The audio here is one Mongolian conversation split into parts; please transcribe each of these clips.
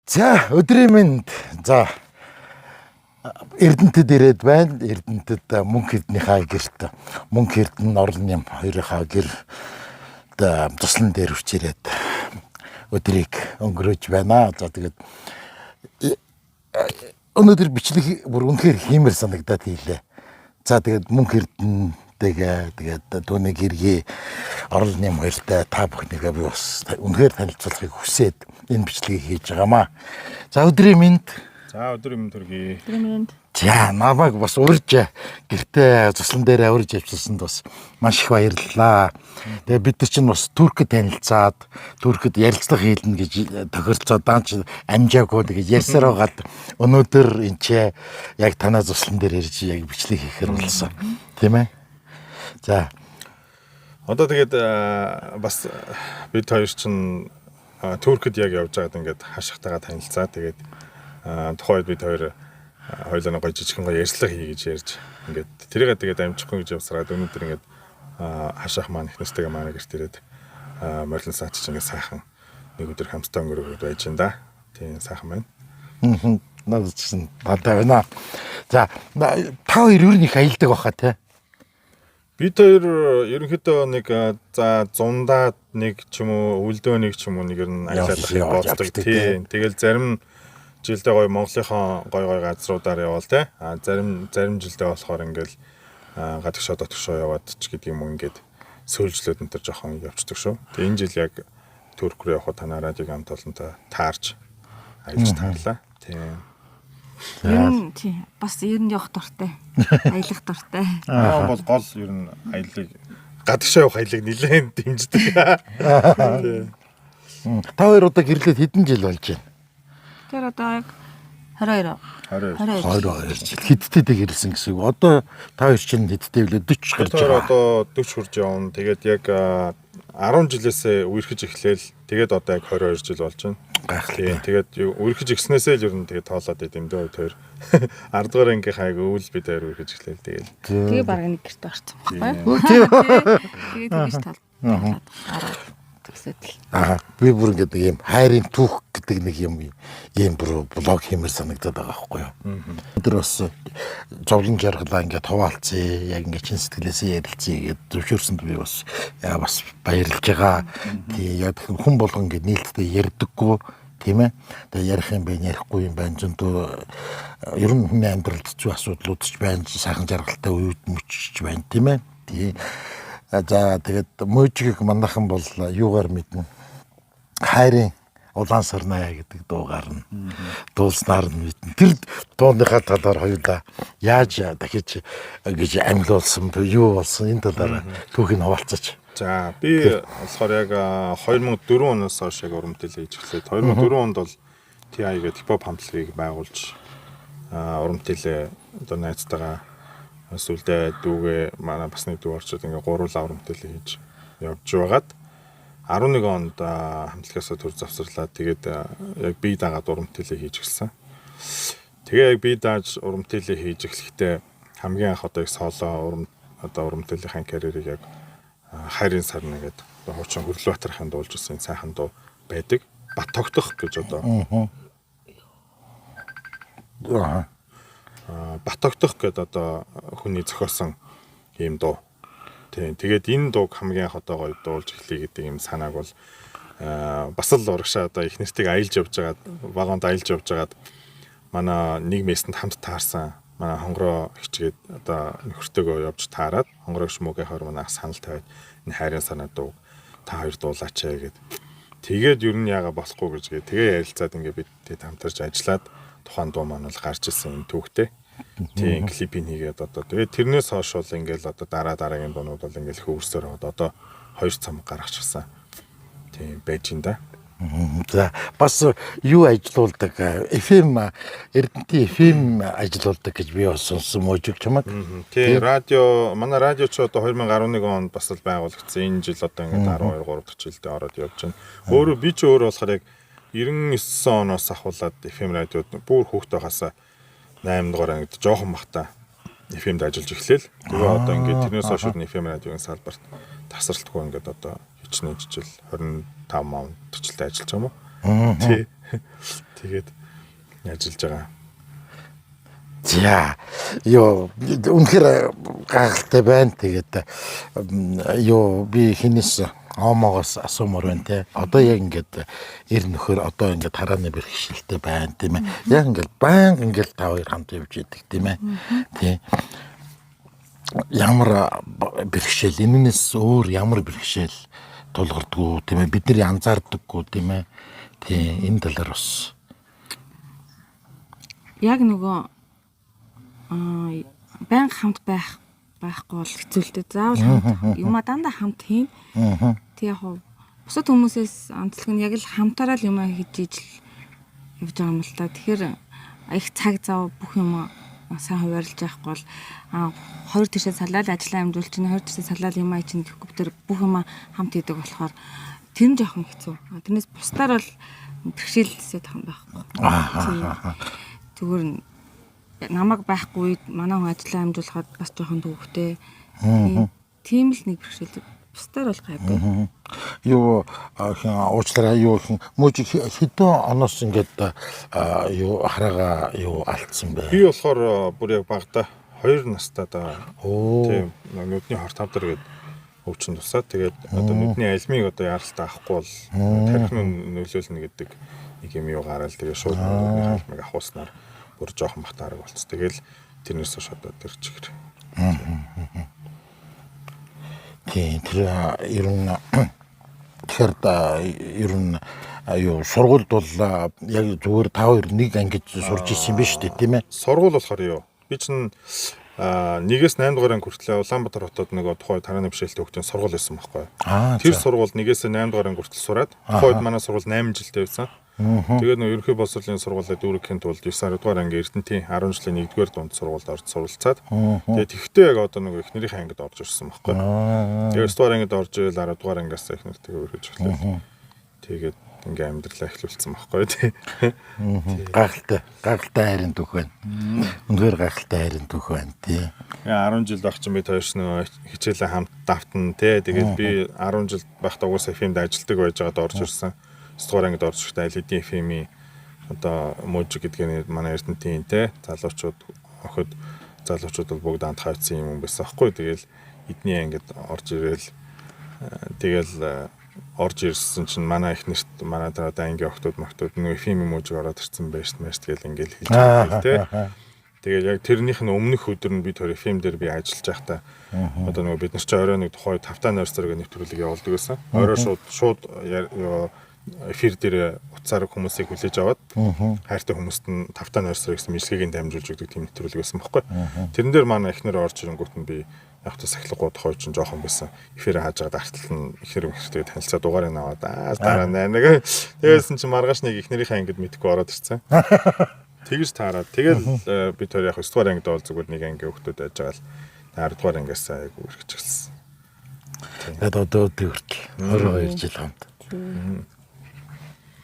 За, өдрийн мэнд. За, Эрдэнэтэд ирээд байна. Эрдэнэтэд мөнх эрднийхаа гэрт, мөнх эрдэнэ орлон юм хоёрынхаа гэр туслан дээр үчирээд өдрийг өнгөрөөж байна. За, тэгээд өнөөдөр бичлэг бүр үнэхээр хиймэр санагдаад хийлээ. За, тэгээд мөнх эрдэнэтэйгээ, тэгээд түүний гэргий орлон юм хоёртой та бүхнийгээ би бас үнэхээр танилцуулахыг хүсээд энэ бичлэгийг хийж байгаамаа. За, өдрийн мэнд. За, өдөр юм төргий. Өдрийн мэнд. За, намайг бас урьж гэртээ цуслан дээр авирж явчихсанд бас маш их баярлалаа. Тэгээ бид нар чинь бас Туркд танилцаад, Туркд ярилцлага хийлнэ гэж тохиролцоод даанч амжаагүй, тэгээд ярьсаар байгаад өнөөдөр энэ ч яг танаа цуслан дээр ирж яг бичлэг хийхээр болсон. Тийм ээ. За. Одоо тэгээд бас бид хоёр чинь Туркд яг явж байгаад ингээд хашихтайгаа танилцаа. Тэгээд тухайн үед бид хоёр хоёулаа нэг гоё жижигхэн гоё ярьцлага хий гэж ярьж, ингээд тэрийгээ тэгээд амжихгүй гэж явсараад өнөөдөр ингээд хашаах маань их нэстэйгээ манай гэрт ирээд морилон саач чинь ингээд сайхан нэг өдөр хамтдаа өнгөрөөд байж энэ да. Тийм, сайхан байна. Надад ч гэсэн таатай байна. За, та хоёр ер нь их аялдаг баха тий. Бид хоёр ерөнхийдөө нэг за зундаа нэг ч юм уу, өлдөө нэг ч юм уу, нэг ер нь аялал боддог. Тийм. Тэгэл зарим жилдээ гоё Монголынхоо гой гой газруудаар яваал те. А зарим зарим жилдээ болохоор ингээл гадагшаа дотгошоо яваад ч гэдэг юм уу, ингээд сөүлжлөөд энэ төр жоохон явцдаг шүү. Тэгээ энэ жил яг Турк руу явахад танаа радиог амт олонтой таарч аялж таарлаа. Тийм. Ер нь тий, бас ер нь явах дуртай. Аялах дуртай. Аа, бол гол ер нь аяллыг, гадагшаа явах аяллыг нэлээд дэмждэг. Тийм. Та хоёр одоо гэрлээд хэдэн жил болж байна? Тэр одоо яг 22. 22. 22 жил. Хэдтэй гэрэлсэн гэсэн үг. Одоо та хоёр чинь хэдтэй билээ, 40 гарч Тэр байгаа. одоо 40 хүрж явна. Тэгээд яг 10 жилээсээ үерхэж эхлээл, тэгээд одоо яг 22 жил болж байна. Гайхалтай. Тийм. Тэгээд үерхэж эхснээсээ л ер нь тэгээд тоолоод идэм дөө тэр. 10 дугаар ангийнхаа яг өвөл бид хоёр үерхэж эхлээл, тэгэл. Тэгээ баг нэг гэрт орсон байхгүй юу? Тийм. Тэгээ тэгэж тал. Ороод төгсөөд л. Аа, би бүр ингээд нэг юм хайрын түүх гэдэг нэг юм ийм бүр блог хиймэр санагдаад байгаа байхгүй юу. Өдөр бас зовлон жаргалаа ингээд хуваалцъя, яг ингээд чин сэтгэлээсээ ярилцъя гэдээ зөвшөөрсөнд би бас яа бас баярлж байгаа. Тийм, яг хүн болгон ингээд нээлттэй ярьдаггүй, тийм ээ. Тэгээ ярих юм байна, ярихгүй юм байна. Зөндөө ер нь хүний амьдралд хэцүү асуудлууд ч байна, сайхан жаргалтай үед мөчч байна, тийм ээ. Тийм. За, тэгээд мөжгийг манайхан бол юугаар мэднэ? Хайрын улаан сарнаа гэдэг дуугаар нь дуулснаар нь мэднэ. Тэр дууныхаа талаар хоёулаа яаж дахиж гэж амьлуулсан, юу болсон, энэ талаар түүхийг хуваалцаач. За, би болохоор яг 2004 оноос хойш яг уран бүтээл хийж эхлээд, 2004 онд бол TI гэдэг хипхоп хамтлагийг байгуулж, уран бүтээлээ одоо найзтайгаа, сүлдээ дүүгээ, манай бас нэг дүү орчод ингээ гуруула уран бүтээлээ хийж явж байгаад 11 онд хамтлагаасаа төр завсарлаад, тэгээд яг бие дагаад уран бүтээлээ хийж эхэлсэн. Тэгээ яг бие дааж уран бүтээлээ хийж эхлэхдээ хамгийн анх одоо яг соло уран одоо уран бүтээлийн карьерийг яг хайрын сарна гэдэг одоо хуучин Хөрлөбаатарын дуулж ирсэн сайхан дуу байдаг. Бат тогтох гэж одоо бат тогтох гэдэг одоо хүний зохиосон ийм дуу. Тийм. Тэгээд энэ дууг хамгийн анх одоо гоё дуулж эхлэе гэдэг юм санааг бол бас л урагшаа одоо их нэртийг аялж явж байгаад, вагонд аялж явж байгаад манай нэг мессэнд хамт таарсан манай хонгороо хичгээд одоо нөхөртөөгөө явж таарад, хонгороо шмөгийн хор манай санал тавиад, энэ хайрын санаа дууг та хоёр дуулаач ээ гэд. Тэгээд ер нь яага болохгүй гэж гээ. Тэгээ ярилцаад ингээ бид тэд хамтарч ажиллаад тухайн дуу маань бол гарч ирсэн юм түүхтэй. Тийм, клипийг хийгээд одоо тэгээд тэрнээс хойш бол ингээл одоо дараа дараагийн дуунууд бол ингээл хөвөрсөөр яваад одоо хоёр цам гаргачихсан. Тийм байж ин да. За, бас юу ажилуулдаг, FM, Эрдэнтийн FM ажилуулдаг гэж би бас сонссон, мужиг чамаг. Тийм, радио, манай радио ч одоо 2011 онд бас л байгуулагдсан. Энэ жил одоо ингээд 12 3 дахь жилдээ ороод явж байна. Өөрөө би ч өөрөө болохоор яг 99 оноос ахуулаад FM радиод бүр хүүхдээ байхасаа 8 дугаар ангид жоохон бахта FM-д ажиллаж эхлэв. Тэгээ одоо ингээд тэрнээс хойш FM радиогийн салбарт тасралтгүй ингээд одоо хичнээн жил 25 он төчлөлтөд ажиллаж байгаа юм уу? Тий. Тэгээд ажиллаж байгаа. За ёо, үнэхээр гайхалтай байна. Тэгээд ёо, би хинээс Омоогоос асуумаар байна те. Одоо яг ингээд эр нөхөр одоо ингээд тарааны бэрхшээлтэй байна, тийм ээ. Яг ингээд байнга ингээд та хоёр хамт явж идэг, тийм ээ. Тий. Ямар бэрхшээл, энэнээс өөр ямар бэрхшээл тулгардгүү, тийм ээ. Бид нар анзаардаггүй, тийм ээ. Тий, энэ талаар бас Яг нөгөө байнга хамт байхгүй бол хэцүү л дээ. Заавал хамт юмаа дандаа хамт хийн. Тэг яг хуу бусад хүмүүсээс онцлог нь яг л хамтаараа л юмаа хийж ижил явж байгаа юм л та. Тэгэхээр их цаг зав бүх юм сайн хуваарлаж явахгүй бол 20 тийшээ салаад ажиллаа амжуулж чинь, 20 тийшээ салаад юмаа чинь гэхгүй, тэр бүх юмаа хамт хийдэг болохоор тэр нь жоохон хэцүү. Тэрнээс бусдаар бол бэрхшээлсээ тах юм байхгүй. Зүгээр нь намайг байхгүй үед манай хүн ажиллаа амжуулахад бас жоохон төвөгтэй. Тийм л нэг бэрхшээл. Бусдаар бол гайгүй. Юу хин уучлаарай, юу хин мөж хэдэн оноос ингээд юу хараага юу алдсан бэ? Би болохоор бүр яг багада 2 настай да. Оо. Тийм, нүдний хорт хавдар гэдэг өвчин тусаад, тэгээд одоо нүдний альмыг одоо яаралтай авахгүй бол тархи нь нөлөөлнө гэдэг нэг юм юу гараал, тэгээд шууд нүдний альмыг авахуулснаар бүр жоохон бахта арга болцсон. Тэгэл тэрнээс хойш одоо тэр чигээр. Тийм, тэр ер нь тэгэхээр ер нь юу сургуульд бол яг зүгээр та хоёр нэг ангид сурж исэн юм биш үү, тийм ээ? Сургууль болохоор юу? Би чинь 1-ээс 8 дугаар анги хүртэл Улаанбаатар хотод нөгөө тухайн тарааны бэрхшээлтэй хүүхдийн сургууль байсан байхгүй. Тэр сургуульд 1-ээс 8 дугаар анги хүртэл сураад, тухайн үед манай сургууль 8 жилтэй байсан. Тэгээд нөгөө ерөнхий боловсролын сургуулиа дүүргэхийн тулд 9 10 дугаар анги Эрдэнтийн 10 жилийн 1-р дунд сургуульд орж суралцаад, тэгээд тэгтээ яг одоо нөгөө эхнэрийнхээ ангид орж ирсэн байхгүй. Тэгээд 9 дугаар ангид орж ирэл 10 дугаар ангиас эхнэртэйгээ өргөж эхлэв. Тэгээд ингээ амьдралаа эхлүүлсэн байхгүй, тий. Гайхалтай, гайхалтай хайрын түүх байна. Үнэхээр гайхалтай хайрын түүх байна, тий. Яа, 10 жил байх чинь бид хоёр нөгөө хичээлээ хамт давтна, тий. Тэгээд би 10 жил байхдаа угаасаа FM-д ажилладаг байж байгаад орж ирсэн. 9 дугаар ангид орж ирэхдээ аль хэдийн FM-ийн одоо мужик гэдэг нь манай Эрдэнтийн, тий, залуучууд охид залуучууд бол бүгд андхаа утсан юм байсан аахгүй. Тэгэл эдний ангид орж ирээл, тэгэл орж ирсэн чинь манай их нэрт манай одоо ангийн охтууд мохтууд нөгөө FM мужик ороод ирсэн байж мэж тэгэл ингээл хэлж байгаа, тий. Тэгээд яг тэрнийх нь өмнөх өдөр нь би тэр FM дээр би ажиллаж байхдаа одоо нөгөө бид нар чи орой нэг тухай тавтаа нойр зэрэг нэвтрүүлэг явуулдаг байсан. Орой шууд шууд эфир дээр утсаар хүмүүсийг хүлээж аваад хайртай хүмүүст нь тавтаа нойр зэрэг гэсэн мэдлэгийг дамжуулж өгдөг тийм нэвтрүүлэг байсан байхгүй. Тэрэн дээр манай эхнэр орж ирэнгүүт нь би яг та сахилгууд хой чинь жоохон байсан. Эфир хааж байгаад артал нь эхнэр мөхөртэйг танилцаа дугаарыг аваад дараа нэг тэгээс чинь маргааш нэг эхнэрийнхээ ангид мэдхгүй ороод ирсэн. Тэгэж таарад. Тэгэл би тэр яг 9 дугаар ангид бол зүгээр нэг ангийн хүүхдүүд байж байгаа л 10 дугаар ангиас айгу үргэлж эхэлсэн. Тэгээд одоо өдөө хүртэл 22 жил хамт.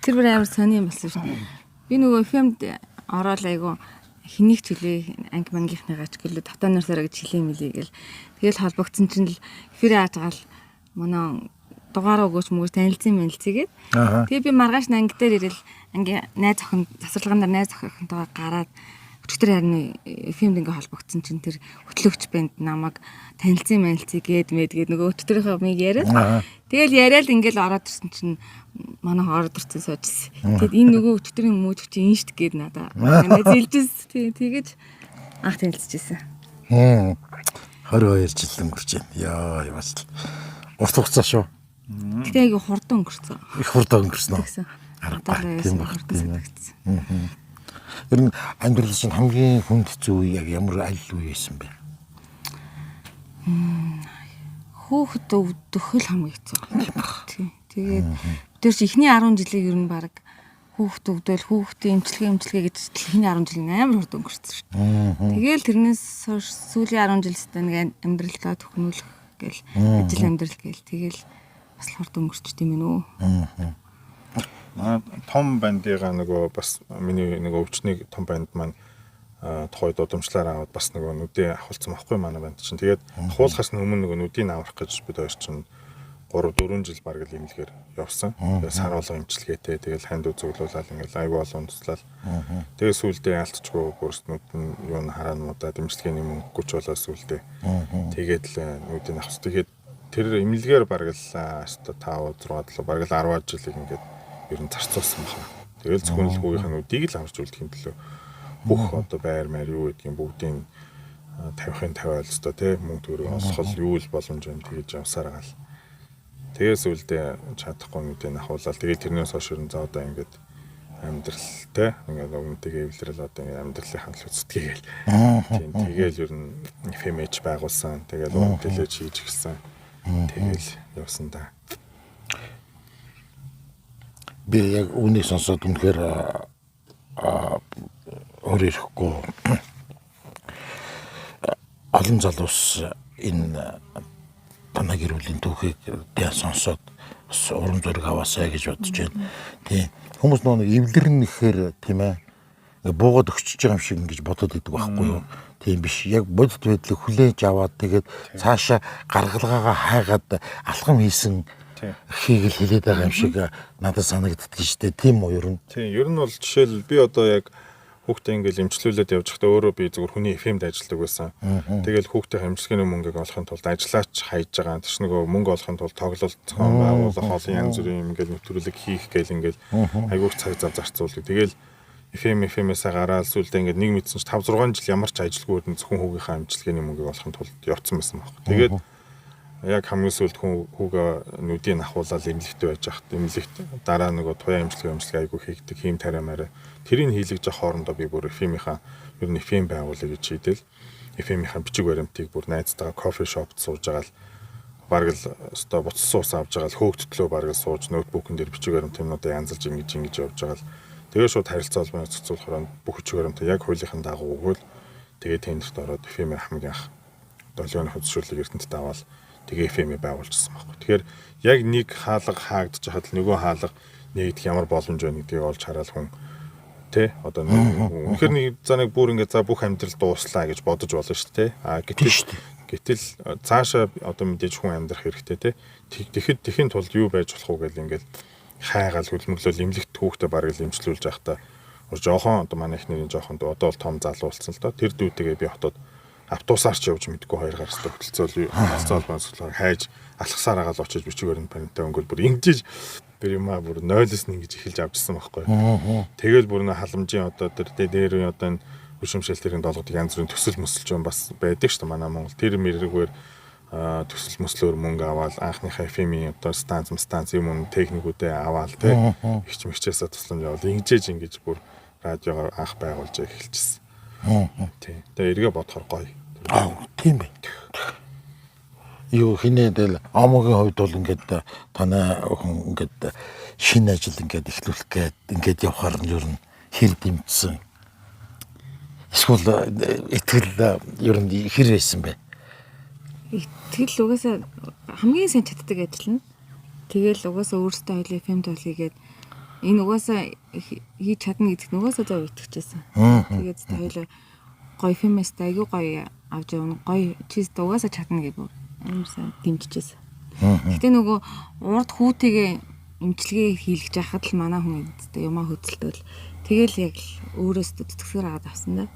Тэр бүр амар сони юм болсон шүү дээ. Би нөгөө FM-д ороод айгу хэнийг ч хүлээ, анги мангийнхныгаа ч гэлээ татаа нарсараа гэж хэлээ мэлээ гэл. Тэгэл холбогдсон чинь л эфир яаж байгаа л манай дугаар өгөөч мөгөөч танилцсан мэлцээгээд. Тэгээ би маргааш анги дээр ирэл анги найз охин засварлаган дээр найз охинтойгоо гараад өчтөр харин FM-д ингээ холбогдсон чинь тэр хөтлөгч бэнд намайг танилцсан мэлцээгээд мэдгээд нөгөө өчтөрийнхөө миг яриад. Тэгэл яриад ингээл ороод ирсэн чинь манай ороод ирсэн суужсэн. Тэгэд энэ нөгөө өчтөрийн мөжгч чинь энэ штт гээд надаа найз хэлжсэн. Тий, тэгэж анх танилцчихсан. 22 жил өнгөрч байна. Яа, бас л урт хугацаа шүү. Гэтэ айгу хурдан өнгөрцөн. Их хурдан өнгөрсөн үү? Тэгсэн. Аргагүй, тийм баг, хурдан тийм ээ. санагдсан. Ер нь амьдрал чинь хамгийн хүнд хэцүү үе яг ямар аль үе байсан бэ? Хүүхэд өвдөх л хамгийн хэцүү. Тийм. Тэгээд тэр чи эхний 10 жилийг ер нь баг хүүхэд өвдөөл хүүхдийн эмчилгээ гэж эхний 10 жил нь амар хурдан өнгөрсөн шүү дээ. Тэгээл тэрнээс хойш сүүлийн 10 жил өстө нэг амьдралдаа төхнүүлэх гээл ажил амьдрал гээл тэгээл бас л хурдан өнгөрчт юм уу? Манай том бандыгаа нөгөө бас миний нөгөө өвчнийг том банд маань тухайд удамшлаар аваад бас нөгөө нүдээ ахуулсан байхгүй манай банд чинь. Тэгээд ахуулахаас өмнө нөгөө нүдийг аврах гэж бид хоёр чинь 3 4 жил бараг л эмнэлгээр явсан. Тэгээ сар болго эмчилгээтэй тэгэл ханд үзэглүүлэл ингээл айгүй олон туслал. Тэгээ сүүлдээ яалтчгүй бүрснүүд нь юу н хараа муудаад эмчилгээний мөнгөгүй ч болоо сүүлдээ. Тэгээд л нүдийг авс. Тэгээд тэр эмнэлгээр бараг л 5 6 7 бараг л 10 жилиг ингээд ер нь зарцуулсан байна. Тэгэл зөвхөн л хүүгийнх нь нүдийг л авч үлдэх юм төлөө бүх одоо байр маяр юу гэдгийг бүгдийн 50-ын 50 л өстой тий мөнгө төгрөг олох юу л боломж юм тэгэж явсаар байгаа л. Тэгээ сүүлдээ чадахгүй нүдийг ахуулаад тэгээ тэрнээс хойш ер нь за одоо ингээд амьдрал те ингээд өмнөтэйгээ эвлэрэл одоо ингээд амьдралын хандлага зүтгээгээл. Тийм тэгээл ер нь FMH байгуулсан. Тэгээл уран бүтээлээ хийж гисэн. Тэгээл явсан да. Би яг үүнийг сонсоод үнэхээр өөр ирэхгүй олон залуус энэ танай гэр бүлийн түүхийг тэ сонсоод бас урам зориг аваасай гэж бодож байна. Тийм. Хүмүүс нөгөө нэг эвлэрнэ гэхээр тийм ингээ буугаад өгчөж байгаа юм шиг ингэж бодоод идэг байхгүй юу? Тийм биш. Яг бодит байдлыг хүлээж аваад тэгээд цаашаа гаргалгаагаа хайгаад алхам хийсэн хийг л хэлээд байгаа юм шиг надад санагддаг шүү дээ. Тийм үү ер нь? Тийм. Ер нь бол жишээл би одоо яг хүүхдээ ингээл эмчлүүлээд явж байхдаа өөрөө би зөвхөн хүний FM-д ажилладаг байсан. Тэгэл хүүхдээ эмчилгээний мөнгийг олохын тулд ажиллаач хайж байгаа. Тэр чинь нөгөө мөнгө олохын тулд тоглолт зохион байгуулах, олон янз бүрийн юм ингээл нэвтрүүлэг хийх гээл ингээл айгүйх цаг зав зарцуулдаг. Тэгэл FM-ээсээ гараад сүүлдээ ингээд нэг мэдсэн чинь 5 6 жил ямар ч ажилгүй өрн зөвхөн хүүгийнхаа эмчилгээний мөнгийг олохын тулд явцсан байсан байхгүй. Тэгээд яг хамгийн сүүлд хүүгээ нүдийг ахуулаад эмнэлэгтэй байж хат эмнэлэгт дараа нөгөө туяа эмчилгээ айгүй хийгдэг хийм тариа мараа тэрийг хийлгэж явах хоорондоо би бүр FM-ийнхаа ер нь FM байгуулъя гэж шийдэл FM-ийнхаа бичиг баримтыг бүр найзтайгаа кофе шопд сууж байгаа л бараг л өстой буцсан ус авч байгаа л хөөгдтлөө бараг л сууж ноутбукн дээр бичиг баримт юмнуудаа янзалж ингэж ингэж явж байгаа л тэгээ шууд харилцаа холбооны зохицуулах хороонд бүх бичиг баримтаа яг хуулийнхын дагуу өгөөл тэгээ тендерт ороод FM-ийн хамгийн анх долгионы хөдөлшүүлэг Эрдэнэт аваад тэгээ FM-ийг байгуулчихсан байхгүй. Тэгэхээр яг нэг хаалга хаагдчихад л нөгөө хаалга нэгдэх ямар боломж байна гэдгийг олж хараад хүн тэ одоо үнэхээр нэг за нэг бүр ингээд за бүх амьдрал дууслаа гэж бодож болно шүү дээ. А гэтэл цаашаа одоо мэдээж хүн амьдрах хэрэгтэй тэ. Тэгэхэд тэхийн тулд юу байж болох уу гэл ингээд хайгаал хөлмөглөл эмнэлэгт хүүхдээ бараг л эмчлүүлж байхдаа жоохон одоо манай эхнэрийн жоохон одоо бол том залуу болсон л доо. Тэр дүүтэйгээ би хотод автобусаар ч явж мэдгүй хоёр гарстай хөтөлцөөл харилцаа холбооны цэцлэг хайж алхасаар агаал очиж бичиг баримт баримтаа өнгөл бүр ингэж тэр юмаа бүр 0-оос нь ингэж эхэлж авчихсан байхгүй. Тэгэл бүр нэ халамжийн одоо тэр дээр одоо энэ хөшөмшөл тэрийн долгодог янз бүрийн төсөл мөсөлж юм бас байдаг шүү дээ манай Монгол. Тэр мэрэгээр төсөл мөслөөр мөнгө аваад анхныхаа FM-ийн одоо станц юм юм техникүүдээ аваад тэ ихч мэгчээсээ тусламж аваад ингэж ингэж бүр радиогоор анх байгуулж эхэлчихсэн. Тийм. Тэгээ эргээ бодохоор гоё. Аа тийм бай. Юу хинээ тэгэл омогийн хувьд бол ингээд танай хүн ингээд шинэ ажил ингээд эхлүүлэх гээд ингээд явахаар нь ер нь хэр дэмжсэн. Эсвэл итгэл ер нь хэр байсан бэ? Итгэл угаасаа хамгийн сайн чаддаг ажил нь. Тэгэл угаасаа өөртөө хоёул FM тоолъё гээд энэ угаасаа хийж чадна гэдэгт угаасаа зөв итгэжсэн. Тэгээд хоёул гоё FM-ээс айгүй гоё авч явна. Гоё чист угаасаа чадна гэж амар сайн дэмжижсэн. Гэтэ нөгөө урд хүүтэйгээ эмчилгээ хийлгэж байхад л манай хүн эцтэй юмаа хөдөлтөөл тэгэл яг л өөрөөсөө зүтгэсгээр аваад авсан да.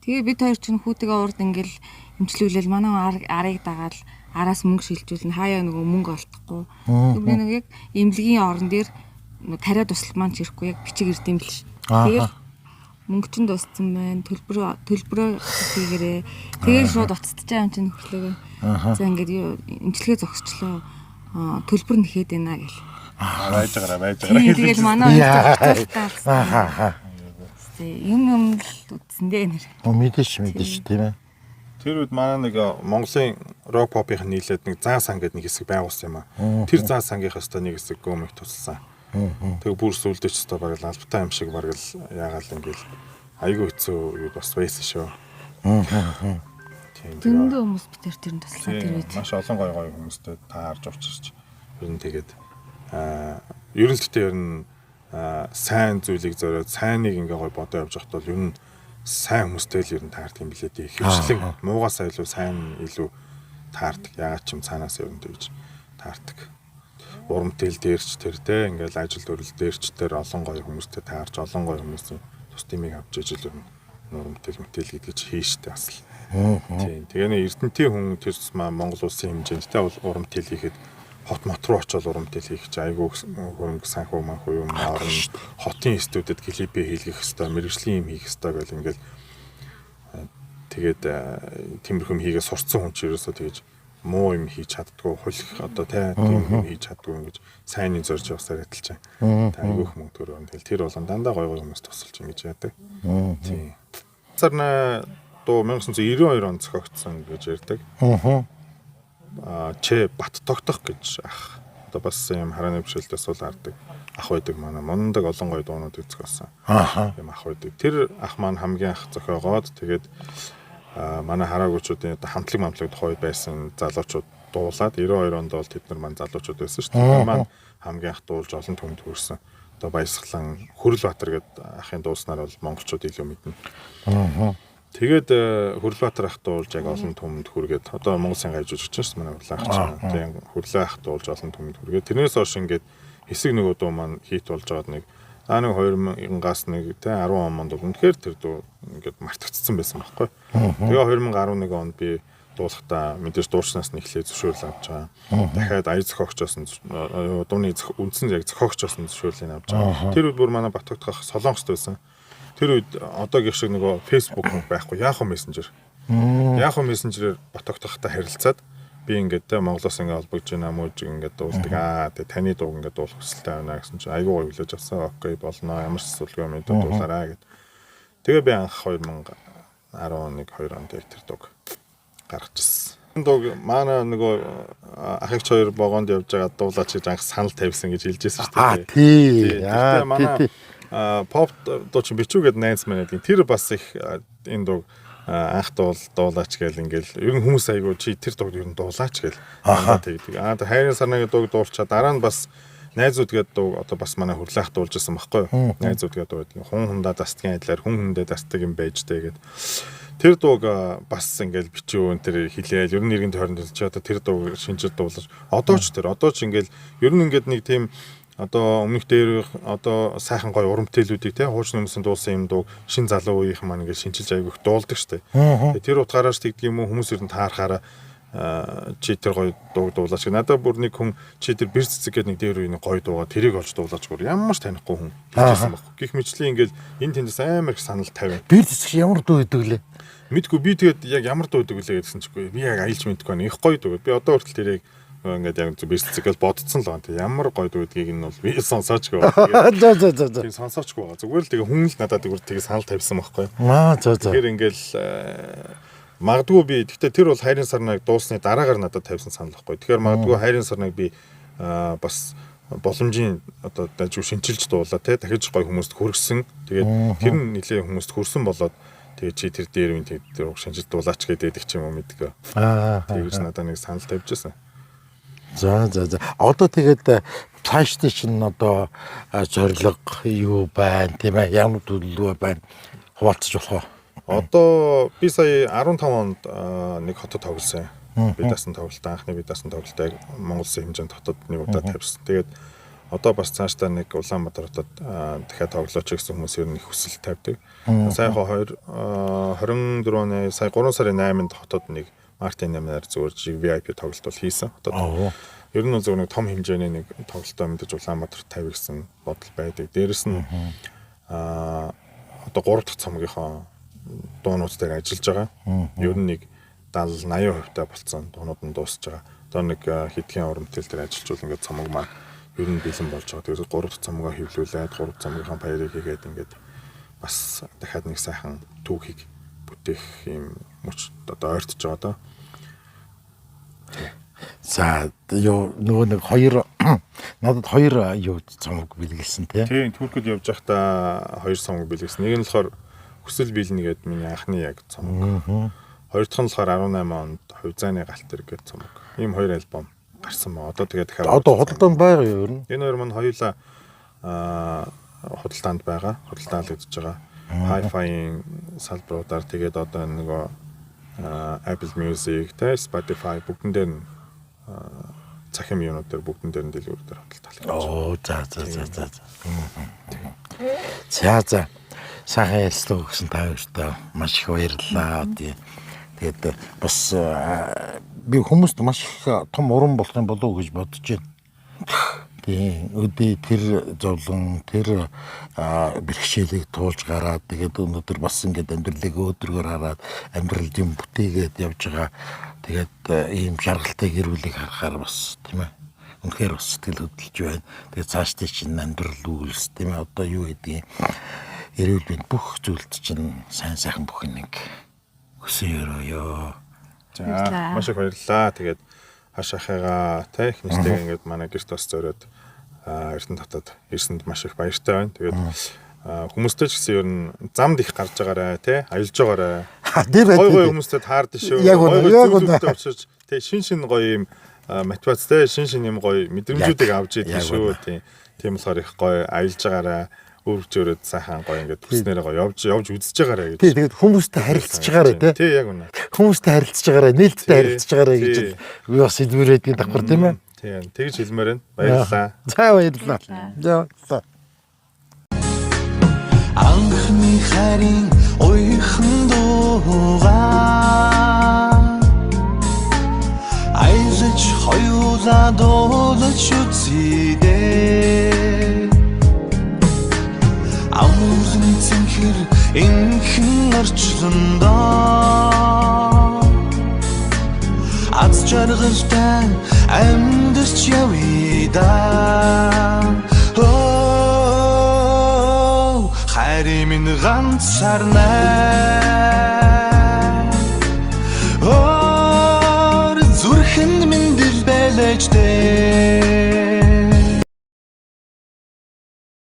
Тэгээ бид хоёр чинь хүүтэйгээ урд ингээл эмчлүүлээл манай арыг дагаал араас мөнгө шилжүүлнэ. Хаяа нөгөө мөнгө олдохгүй. Би нэг яг эмнэлгийн орон дээр тариа тусал маань ч ирэхгүй яг бичиг эрдэм л ш. Тэгэл мөнгө чинь дууссан байна. Төлбөрөө хийгээрээ. Тэгэл шууд уцтж байгаа юм чинь нөхөрлөгөө. За ингээд юу эмчилгээ зогсчлоо. Төлбөр нэхэд байна гэл. Байж байгаараа байж байгаараа. Тэгэл манай хоёр юм юм л үтсэн дээ нэр. Мэдээч тийм ээ. Тэр үед манай нэг Монголын рок попын нийлээд нэг заа сан гэдэг нэг хэсэг байгуулсан юм аа. Тэр заа сангийнхаас та нэг хэсэг гомик тусалсан. Тэг бүр сүлдээ ч өстой бараг л албатай юм шиг бараг л яагаал ингээл айгүй хэцүү юу бас байсан шүү. Тийм. Зөндөө хүмүүс битэр тэр нь туслаа тэр үед. Маш олон гоё гоё хүмүүстэй таарж учирч ер нь тэгээд ер нь гэхдээ ер нь сайн зүйлийг зориод сайныг ингээ гоё бодоо явж байхад бол ер нь сайн хүмүүстэй л ер нь таардаг юм билээ дээ. Хөвчлэн муугаас илүү сайн илүү таардаг. Яагаад ч юм цаанаас ер нь тэгж таардаг. Уран бүтээл дээр ч тэр те ингээл ажил төрөл дээр ч тэр олон гоё хүмүүстэй таарч олон гоё хүмүүсийн тус тимийг авч ижил ер нь уран бүтээл мэтэл гэдэг чи хийштэй бас л. Тийм. Тэгээ нэг Эрдэнтийн хүн тэр тусмаа Монгол улсын хэмжээнд те уран бүтээл хийхэд хот мот руу очиод уран бүтээл хийх чи айгүй хөрөнгө санхүү манхүү юм орно. Хотын студид клипээ хийлгэх хэвээр, мэрэгжлийн юм хийх хэвээр гэл ингээл тэгээд тиймэрхүү юм хийгээ сурцсан хүн чи ерөөсөө тэгэж муу юм хийж чаддгүй, хулих одоо тийм юм хийж чаддгүй ингэж сайныг зорж явсаар адилчаа. Тэг айгүй их мөнгө төгрөг. Тэгэл тэр болгон дандаа гой гой хүмүүс тусалж ингэж яадаг. Тийм. Сарна дуу 1992 онд зохиогдсон гэж ярьдаг. Аа Ч Бат тогтох гэж ах. Одоо бас юм харааны бишэлдээ сул хардаг ах байдаг манай мундаг олон гоё дуунуудыг зохиосон. Юм ах байдаг. Тэр ах маань хамгийн анх зохиогоод тэгээд манай хараагуучуудын одоо хамтлаг мамтлаг тухайд байсан залуучууд дуулаад 92 онд бол тэд нар маань залуучууд байсан шүү дээ. Тэр маань хамгийн анх дуулж олон түмэнд хүрсэн. Одоо Баясгалан Хөрөлбаатар гэдэг ахын дууснаар бол монголчууд илүү мэднэ. Тэгээд Хөрөлбаатар ах дуулж яг олон түмэнд хүргээд одоо Монгол Сан гай жүжигч шүү дээ манай Хурлаа ах чинь. Тийм Хурлаа ах дуулж олон түмэнд хүргээд тэрнээс хойш ингээд хэсэг нөгөө дуу маань хит болж байгаад нэг нэг 2000-аас нэг тэ 10 он монд бол үнэхээр тэр дуу ингээд мартагдсан байсан байхгүй. Тэгээ 2011 онд би дуулахдаа мэдээж дуучнаас нь эхлээ зөвшөөрөл авч байгаа. Дахиад аяа зохиогчоос нь дууны үндсэн яг зохиогчоос нь зөвшөөрлийг авч байгаа. Тэр үед бүр манай Батогдох Солонгост байсан. Тэр үед одоогийн шиг нөгөө Facebook байхгүй, Yahoo Messenger. Yahoo Messenger-ээр Батогдохтой харилцаад би ингээд те Монголоос ингээд холбогдож байна мууж ингээд дуулдаг. Аа тэгээ таны дууг ингээд дуулах хүсэлтэй байна гэсэн чинь айгүй гоё хүлээж авсан. Окей болно. Ямар ч асуудалгүй юм дуулаарай гэд. Тэгээ би анх 2011 2 онд яг тэр дууг гаргажсэн. Энэ дууг манай нөгөө ахыгч хоёр вагонд явж байгаа дуулаач гэж анх санал тавьсан гэж хэлж байсан шүү дээ. Тий. Аа манай поп дуучин Бичүү гэдэг найз маань гэдэг. Тэр бас их энэ дууг анх дуулаач гэл ингээл ер нь хүмүүс айгүй чи тэр дууг ер нь дуулаач гэл тэгдэг. Аа хайрын сарнагийн дууг дуулчаа дараа нь бас найзууд гэдэг дууг одоо бас манай Хөрлөөх дуулж байсан байхгүй юу? Найзууд гэдэг дуу байдаг. Хүн хүндээ дастгийн адилаар хүн хүндээ дастдаг юм байж тээ гэд. Тэр дууг бас ингээл бичүү энэ тэр хилээл ер нь иргэн тойронд чи одоо тэр дууг шинжил дуулаж одоо ч тэр одоо ч ингээл ер нь ингээд нэг тийм одоо өмнөх дээр одоо сайхан гоё уран бүтээлүүдийг те хуучин хүмүүсийн дуулсан юм дууг шин залуу үеийнхэн маань ингээд шинчилж айгүйх дуулдаг штэ. Тэр утгаараа ч тэгдэг юм уу хүмүүс ер нь таарахаараа чи тэр гоё дууг дуулаач. Надад бүр нэг хүн чи тэр бэр цэцэг гэдэг нэг дээр үеийн гоё дуугаа тэрийг олж дуулаач гүр ямар ч танихгүй хүн хэлжсэн байхгүй. Гэх мэтлийн ингээд энэ тэндээс амар их санал тавина. Бэр цэцэг ямар дуу өгдөг лээ? Мэдгүй би тэгээд яг ямар дуу өгдөг лээ гэсэн чигүй. Би яг аялж мэдгүй байна. Их гоё дуу. Би одоо хүртэл тэрийг ингээд яг зөв бэрцэг гэл бодцсон л байна. Тэг ямар гоё дүүдгийг нь бол би сонсоочгүй байна. За за за за. Тийм сонсоочгүй байгаа. Зүгээр л тэгээ хүн л надад зүгээр тэгээ санал тавьсан байхгүй. Аа за за. Тэгэхээр ингээл магадгүй би гэхдээ тэр бол хайрын сарныг дуулсны дараагаар надад тавьсан санал байхгүй. Тэгэхээр магадгүй хайрын сарныг би бас боломжийн одоо дажгүй шинчилж дуулаа те дахиж гоё хүмүүст хүргэсэн. Тэгээд тэр нь нэлээ хүмүүст хүрсэн болоод тэгээ чи тэр дээр үн тэр шинчилж дуулаач гэдэг ч юм уу мэдгүй. Аа. Тэгэж надад нэг санал тавьжсэн. За за за. Одоо тэгээд цаашдаа чинь одоо зорилго юу байна тийм ээ? Ямар төлөвлөгөө байна? Хуваалцаж болох уу? Одоо би сая 15 онд нэг хотод тоглосон. Би дасан тоглолт, анхны би дасан тоглолтыг Монгол улсын хэмжээнд хотод нэг удаа тавьсан. Тэгээд одоо бас цаашдаа нэг Улаанбаатар хотод дахиад тоглооч гэсэн хүмүүс ер нь их хүсэл тавьдаг. Сая 24 оны сая 3 сарын 8-нд хотод нэг Мартин 8-аар зүгээр VIP тоглолт бол хийсэн. Хотод. Ер нь зөв нэг том хэмжээний нэг тоглолтоо мэдээж Улаанбаатар тавь гэсэн бодол байдаг. Дээрэс нь одоо 3 дахь цомгийнхоо дуунууд дээр ажиллаж байгаа. Ер нь нэг 70 80% та болцсон дуунууд нь дуусж байгаа. Одоо нэг хэдхэн уран бүтээл дээр ажиллаж ингээд цомог маань ер нь бэлэн болж байгаа. Тэгэхээр 3 дахь цомгоо хэвлүүлээд 3 цомгийнхаа баярыг хийгээд ингээд бас дахиад нэг сайхан түүхийг бүтээх юм мөч одоо ойртож байгаа доо. За юу нөгөө нэг хоёр надад хоёр юу цомог бэлгэлсэн тий. Тийм, Туркд явж байхдаа хоёр цомог бэлгэлсэн. Нэг нь болохоор Хүсэл биелнэ гэдэг миний анхны яг цомог. Хоёр дахь нь болохоор 18 онд Хувьцааны галт тэрэг гэдэг цомог. Ийм хоёр альбом гарсан ба. Одоо тэгээд дахиад одоо худалдаанд байгаа юу ер нь? Энэ хоёр маань хоёулаа худалдаанд байгаа. Худалдаалагдж байгаа. Hi-Fi-ийн салбаруудаар тэгээд одоо нөгөө Apple Music, тэ Spotify бүгдэн дээр нь цахим юмнууд дээр бүгдэн дээр нь дэлгүүр дээр худалдаалах. Оо за за за за. За за. Сайхан ярилцлага өгсөн та хоёртоо маш их баярлалаа. Тэгээд бас би хүмүүст маш их том урам болох юм болов уу гэж бодож байна. Тийм өдөө тэр зовлон тэр бэрхшээлийг туулж гараад тэгээд өнөөдөр бас ингээд амьдралыг өөдрөгөр хараад амьдралд юм бүтээгээд явж байгаа. Тэгээд ийм жаргалтай гэр бүлийг харахаар бас тийм үнэхээр бас сэтгэл хөдлөж байна. Тэгээд цаашдын чинь амьдрал үйлс тийм одоо юу гэдгийг эрүүл мэнд бүх зүйлд чинь сайн сайхан бүх нэг өсөн өрөөё. За маш их баярлалаа. Тэгээд хашаахыгаа тэ их нэртэйг ингээд манай гэрт бас зориод Эрдэнэ татад ирсэнд маш их баяртай байна. Тэгээд хүмүүстэй ч гэсэн ер нь замд их гарч байгаарэ тэ аялж байгаарэ. Гой гой хүмүүстэй таард шүү. Гой гой зүйлүүдтэй очиж тэ шин шин гоё юм мотивац тэ шин шин юм гоё мэдрэмжүүдийг авч идэв шүү. Тийм болохоор их гоё аялж байгаарэ. Өвчөрөөд сайхан гоё ингээд хүснээрээ гоё явж үзэж байгаарэ гэж. Тий, тэгээд хүмүүстэй харилцаж байгаарэ тий. Тий, яг үнэ. Хүмүүстэй харилцаж байгаарэ, нээлттэй харилцаж байгаарэ гэж би бас хэлмээр байдгийн давхар тийм ээ. Тий, тэгж хэлмээр байна. Баярлалаа. За баярлалаа. За. Анхны хайрын уйхан дуугаа аялаж хоёулаа дуулаж үзье дээ. Амуулан цэнхэр инхэн орчлондоо аз жаргалтай амьдарч явъя да. Хайрын минь ганцаарнай. Ор зүрхэнд минь дэлбэлэж дээ.